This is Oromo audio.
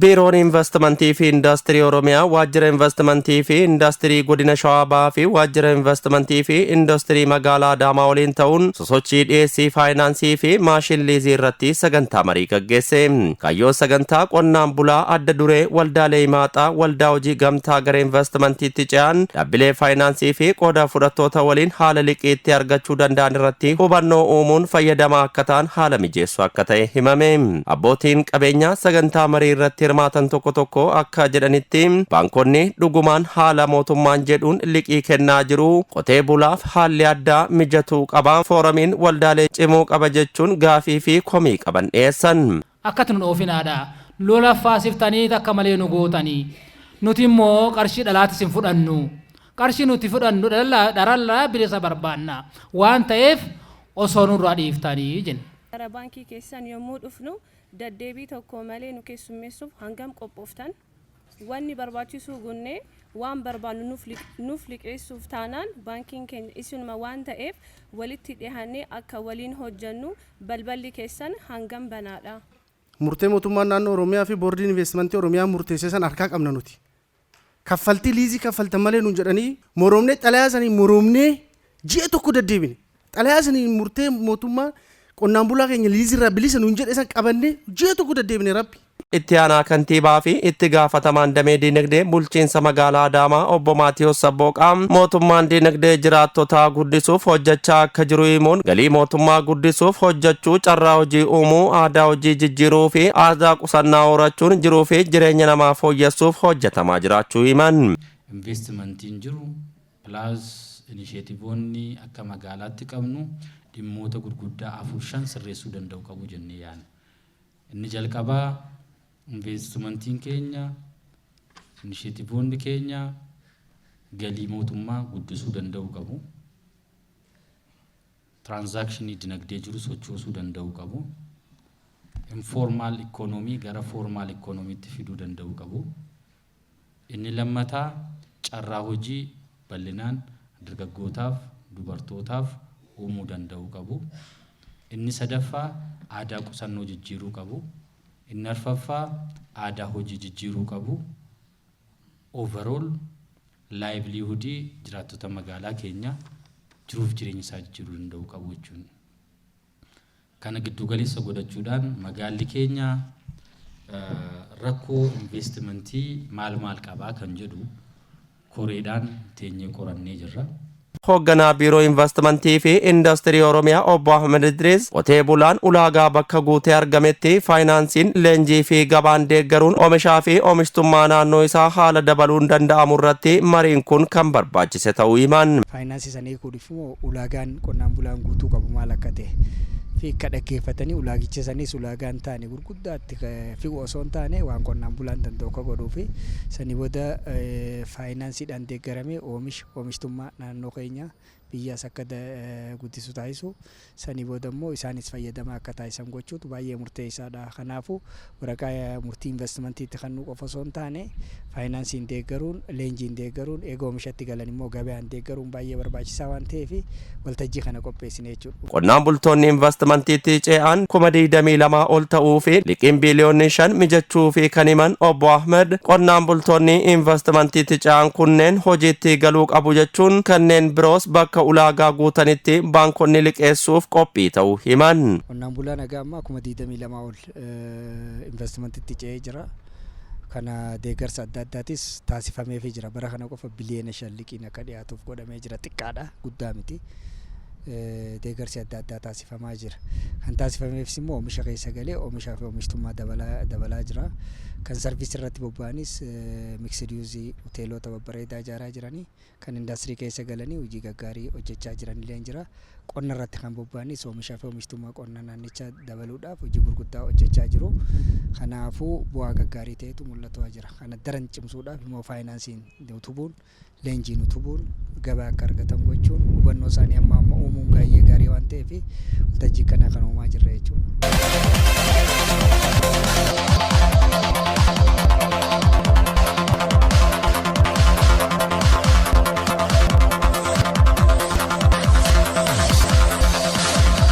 Biiroon Invastimantii fi Indaastirii Oromiyaa Waajjira Invastimantii fi Indaastirii Godina Shawaa Bahaa fi Waajjira Invastimantii fi Indaastirii Magaalaa Adaamaa waliin ta'uun sosochii dhiyeessii faayinaansii fi maashin liizii irratti sagantaa marii gaggeesse. Kaayyoon sagantaa qonnaan bulaa adda duree, waldaalee himaaxaa, waldaa hojii gamtaa gara invastimantiitti ce'an, dhaabbilee faayinaansii fi qooda fudhattoota waliin haala liqiitti argachuu danda'an irratti hubannoo uumuun fayyadamaa akka ta'an haala mijeessu akka ta'e himame. Abbootiin qabeenyaa sagantaa marii irratti hirmaatan tokko tokko akka jedhanitti, baankonni dhugumaan haala mootummaan jedhuun liqii kennaa jiru, qotee bulaaf haalli addaa mijatuu qaba, fooramiin waldaalee cimuu qaba jechuun gaafii fi komii qaban dhiyeessan. Akkatti nu dhoofinaadha. Lola faasiftanii takka malee nu gootanii. Nuti immoo qarshii dhalaatis hin fudhannu. Qarshii nuti fudhannu dharallaa bilisa barbaanna. Waan ta'eef osoo nurraa dhiiftanii jenne. Gara baankii keessan yommuu dhufnu daddeebii tokko malee nu keessummeessuuf hangam qophooftan? Wanni barbaachisuu gunnee waan barbaannu nuuf liqeessuuf taanaan baankiin keenya isinuma waan ta'eef walitti dhihaannee akka waliin hojjannu balballi keessan hangam banaadha? Murtee mootummaan naannoo Oromiyaa fi Boordiin Investimentii Oromiyaa murteessee san harkaa qabna nuti. Kaffaltii liizii kaffaltan malee nuun jedhanii moromnee, xalayaa sanii moromnee ji'a tokko deddeebine. Xalayaa sanii murtee mootummaa qonnaan bulaa keenya liizii irraa bilisa nuun jedhe san qabannee ji'a tokko deddeebine rabbi. Itti aanaa kantiibaa fi itti gaafatamaan damee diinagdee bulchiinsa magaalaa Adaamaa obbo Maatiyoos Sabbooqaa mootummaan diinagdee jiraattotaa guddisuuf hojjechaa akka jiru himuun, galii mootummaa guddisuuf hojjechuu, carraa hojii uumuu, aadaa hojii jijjiiruu fi aadaa qusannaa horachuun jiruu fi jireenya namaa fooyyessuuf hojjetamaa jiraachuu himan. Investimentiin jiru plus initiativeoonni akka magaalaatti qabnu dhimmoota gurguddaa afur shan sirreessuu danda'u qabu jennee yaadna. Inni jalqabaa, investimentiin keenya, initiativeoonni keenya galii mootummaa guddisuu danda'u qabu. Transactionii dinagdee jiru sochoosuu danda'u qabu. Informal economy gara formal economytti fiduu danda'u qabu. Inni lammataa, carraa hojii bal'inaan dargaggootaaf, dubartootaaf uumuu danda'u qabu. Inni sadaffaa, aadaa qusannoo jijjiiruu qabu. Inni arfaffaa, aadaa hojii jijjiiruu qabu. Overall livelihoodii jiraattota magaalaa keenya jiruuf jireenya isaa jijjiiruu danda'u qabu jechuudha. Kana giddugaleessa godhachuudhaan magaalli keenya rakkoo investimentii maal maal qabaa kan jedhu koreedhaan teenyee qorannee jirra. Hoogganaa Biiroo Investimentii fi Indastirii Oromiyaa obbo Ahmed Idris qotee bulaan ulaagaa bakka guutee argametti faayinaansiin, leenjii fi gabaan deeggaruun oomishaa fi oomishtummaa naannoo isaa haala dabaluun danda'amu irratti mariin kun kan barbaachise ta'uu himan. Faayinaansii sana hiikuudhaaf immoo ulaagaan qonnaan bulaan guutuu qabu maal akka ta'e fi akka dhaggeeffatanii, ulaagicha sanis ulaagaan taane gurguddaatti fi'u osoo hin taane, waan qonnaan bulaan danda'u akka godhuu fi sanii booda faayinaansiidhaan deeggaramee oomisha oomishtummaa naannoo keenya biyyaas akka guddisu taasisu, sanii booda immoo isaanis fayyadamaa akka taasisan gochuutu baay'ee murteessaadha. Kanaafuu waraqaa murtii investimentiitti kennuu qofa osoo hin taane, faayinaansiin deeggaruun, leenjiin deeggaruun, eega oomishatti galan immoo gabaan deeggaruun baay'ee barbaachisaa waan ta'eef waltajjii kana qopheessine jechuudha. Qonnaan bultoonni investimentiitti ce'an 22,000 ol ta'uu fi liqiin biiliyoonni 5 mijachuu fi kan himan obbo Ahmed, qonnaan bultoonni investimentiitti ce'an kunneen hojiitti galuu qabu jechuun, kanneen biroos bakka ulaagaa guutanitti baankonni liqeessuuf qophii ta'uu himan. Qonnaan bulaan haga ammaa 22,000 ol investimentiitti ce'ee jira. Kana deeggarsa adda addaatis taasifameefii jira. Bara kana qofa biliyoona 5 liqiin akka dhiyaatuuf godhamee jira. Xiqqaadha, guddaa miti. Deeggarsi adda addaa taasifamaa jira. Kan taasifameefis immoo oomisha keessa galee oomishaa fi oomishtummaa dabalaa jira. Kan service irratti bobba'anis mixed use hoteelota babbareedaa ijaaraa jiranii, kan indaastirii keessa galanii hojii gaggaarii hojjechaa jiranillee jira. Qonna irratti kan bobba'anis oomishaa fi oomishtummaa qonna naannichaa dabaluudhaaf hojii gurguddaa hojjechaa jiru. Kanaafuu bu'aa gaggaarii ta'etu mul'ataa jira. Kana daran cimsuudhaaf immoo faayinaansiin utubuun, leenjiin utubuun, gabaa akka argatan gochuun, hubannoo isaanii amma amma uumuun baay'ee gaarii waan ta'eef waltajjii kana kan uumaa jirra jechuudha.